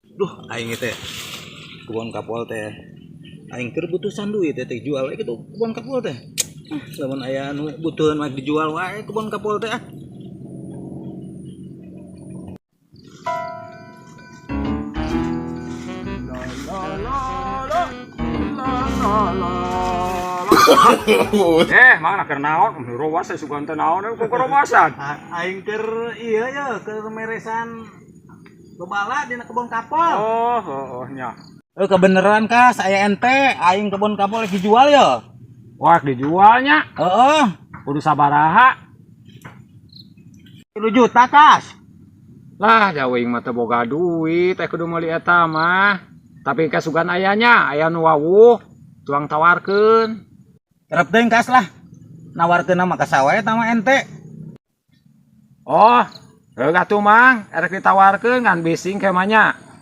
Duh, aing teh kebon kapol teh. Aing keur butuhan duit teh jual we kitu kebon kapol teh. Ah, lamun aya anu butuheun mah dijual wae kebon kapol teh ah. Eh, mana keur naon? Rowas sugan teh naon ku rowasan. Aing keur ieu ya keur meresan bebala dina kebon kapol. Oh, oh, oh nya. Eh, kebeneran kas aya ente aing kebon kapol lagi dijual ya. Wah, dijualnya. Heeh. Kudu sabaraha? 3 juta kas. Lah, jauh mah teu boga duit, teh kudu meuli eta mah. Tapi kasugan ayanya, aya nu wawuh, tuang tawarkeun. Terep teuing kas lah. Nawarkeun mah ka saha wae eta mah ente. Oh, heuh atuh Mang, erek ditawarkeun ngan bising ke mah nya.